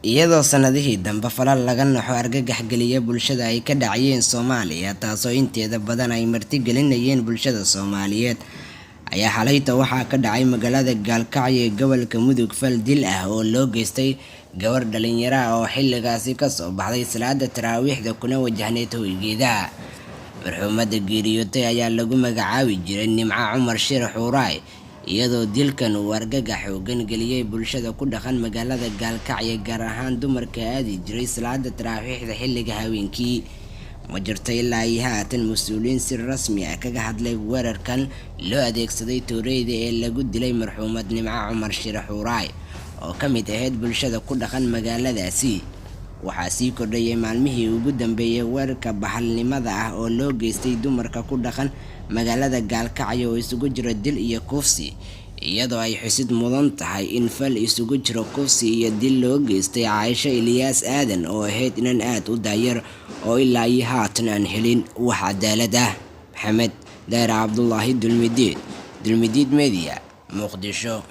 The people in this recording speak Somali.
Iyadoo sanadihii dambe falal laga naxo argagax geliya bulshada ay ka dhacayeen Soomaaliya, taasoo inteeda badan ay martigelinayeen bulshada Soomaaliyeed, ayaa xalayta waxaa ka dhacay magaalada Gaalkacyo ee gobolka Mudug fal dil ah oo loo geystay gabar dhalinyaro ah oo xilligaasi kasoo baxday salaada taraawiixda kuna wajahneyd hoygeeda. Marxuumadda geeriyootay ayaa lagu magacaabi jiray Nimco Cumar Shir Xuuraay, iyadoo dilkan uu argagax xooggan geliyay bulshada ku dhaqan magaalada Gaalkacyo, gaar ahaan dumarka aadi jiray salaada taraawiixda xilliga habeenkii. Ma jirto ilaa iyo haatan mas'uuliyiin si rasmi ah kaga hadlay weerarkan loo adeegsaday tooreyda ee lagu dilay marxuumad Nimco Cumar Shir Xuuraay oo ka mid ahayd bulshada ku dhaqan magaaladaasi. Waxaa sii kordhayay maalmihii ugu dambeeyay weerarka bahalnimada ah oo loo geystay dumarka ku dhaqan magaalada Gaalkacyo oo isugu jira dil iyo kufsi, iyadoo ay xusid mudan tahay in fal isugu jiro kufsi iyo dil loo geystay Caaisha Eliyaas Aadan oo ahayd inan aad u daayar oo ilaa iyo haatan aan helin wax cadaalad ah. Maxamed Daahir Cabdulaahi, Dulmidiid, Dulmidiid Media, Muqdisho.